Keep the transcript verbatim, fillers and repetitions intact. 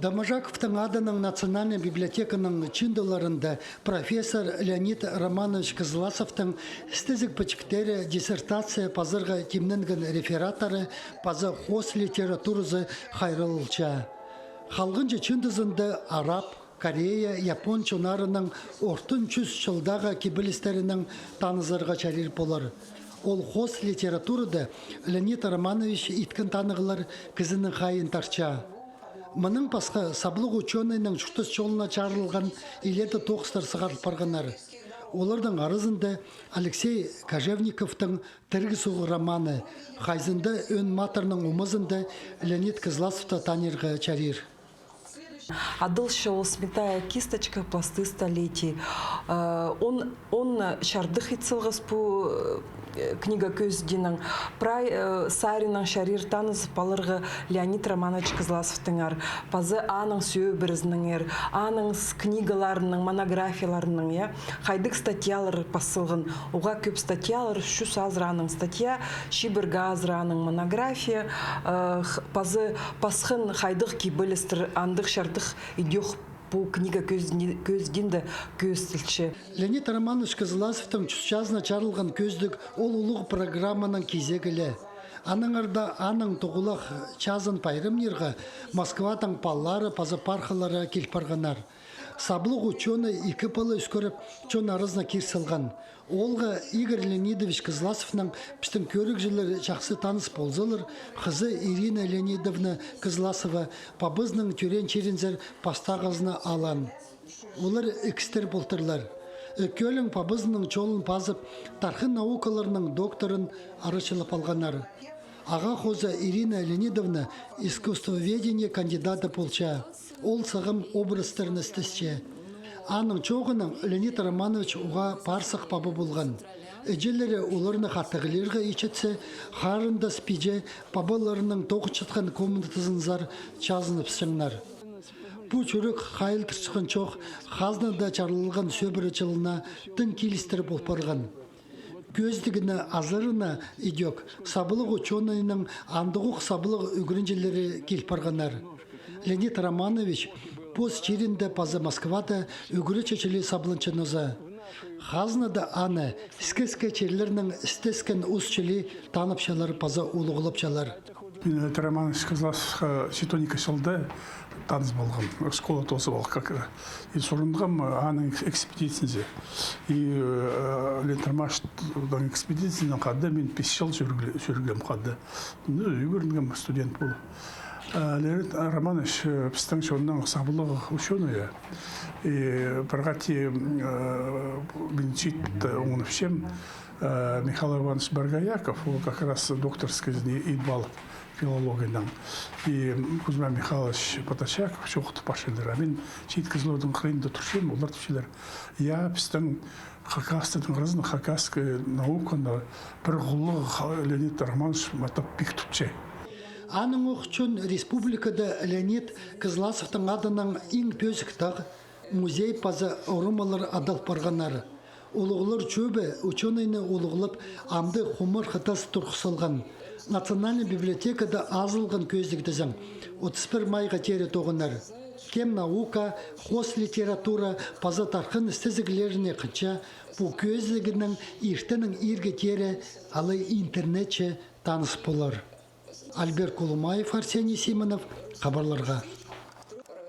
Доможаковтың адынаң национальный библиотеканың чыындыларында профессор Леонид Романович Кызласовтың істезіг пічіктері диссертация пазарға тимненген рефераттары паза хоос литературазы хайраллалча. Халғанҷы чыындызында араб, корея, япон чоннарының ортын чӱс чылдағы кибелістерінең танызарға чарир полар. Ол хоос литературада Леонид Романович иткен танығлар кізінің хайиин тартча. Мының пасха саблығ учёнайның чуртас чолына чарылған илееде тоғыстар сығарыл парғаннар. Оларның аразында Алексей Кожевниковтың «Тіріг суғ» романы, хайзында Ӧӧн Матырның омазында Леонид Кызласовты танирға чарир. Адалча ол «Сметая кисточка, пласты столетий». Э, он, он чардых ит салғас пу, э, книга кӧзідігнең. Прай, э, саринаң чарир танызып аларға Леонид Романович Кызласовтаңар. Паза аның сӧбірезінеңер, аның с-, книгаларының, монографияларының, я. Хайдағ статьялар пас салған. Уғаа кӧп статьялар, чӱс азыра аның статья, чибіргі азыра аның монография, э, х-, паза пасхан хайдағ кибелістер, андағ чардых идӧк пу книга кӧзі-, кӧзідігінде кӧзіділче. Леонид Романович Кызласовтың чӱс чазына чарылған кӧзідіг ол улуғ программаның кизегі ле. Аннаңар даа аның тоғылах чазын пайрамнирға Москвадаң палалары паза пархалары кил парғаннар. Саблығ учёнай ікі пала ӧскіріп, чон аразына кир салған. Оолғы Игорь Леонидович Кызласовнаң пістің кӧрігҷілер чахсы таныс ползалар, хызы Ирина Леонидовна Кызласова пабазының тӧреен чирінзер пастағызын алған. Олар ікістер полтырлар. Ікӧлең пабазының чолын пазып, тархын наукаларының докторын арачылап алғаннар. Аға хоза Ирина Леонидовна искусствоведение кандидаты полча. Ол сағам образтарны істесче. Аның чооғынаң Леонид Романович уғаа парсах паба полған. Іҷелері оларны хатығлирға итчетсе, харындас-пиҷе пабаларының тоғынчатхан комнатазынзар чазыныбысчаңнар. Пу чӱрек хайылтырчатхан чоох хазнада чарлалған сӧбіре чылына тың килістіре пол парған. Кӧзідігні азарына идӧк саблығ учёнайның андағох саблығ ӱгренҷілері кил парғаннар. Леонид Романович пос чирінде паза Москвада ӱгретчі чіли сабланча ноза. Хазнада аны іске-іске чирлернең істескен ус чіли танапчалар паза улуғлапчалар. Мин Леонид Романович Кызласовха читон ікі чылда таныс полғам, школа тоозып алғам как раз. И сурынғам аның экс-, экспедицизінзер. И, э, Леонид Романовичтің экспедицизінең хада мин пис чыл чӧріг-, чӧргем хада. Ну, ӱгренгем студент полып. Э, Леонид Романович, э, пістің чонның саблығ учёнайы. И пір хати, э, мин чиит, э, оңнапчам, э, Михаил Иванович Боргояков, ол как раз докторскийзін идіп алып филологиядаң. И Кузьма Михайлович Подочаков чоохтап парчалар. А мин чиит кізілернің хыринда турчам, олар тіпчелер: я, пістің хакастың разных хакасская науканы пір хуллығ Леонид Романович матап пик тутча. Анаң ох чон республикада Леонид Кызласовтың адынаң иң пӧзік тағ, музей паза орамалар адал парғаннар. Улуғлар чӧбі учёнайны улуғлап, амды хумар хатас турғыс салған. Национальный библиотекада азылған кӧзідігдезің отыс пір майға теере тоғынар. Кем наука, хоос литература паза тархын істезіглеріне хынча, пу кӧзідігнең иртеннең иирге теере алай интернетче таныс полар. Альберт Кулумаев, Арсений Симонов, хабарларға.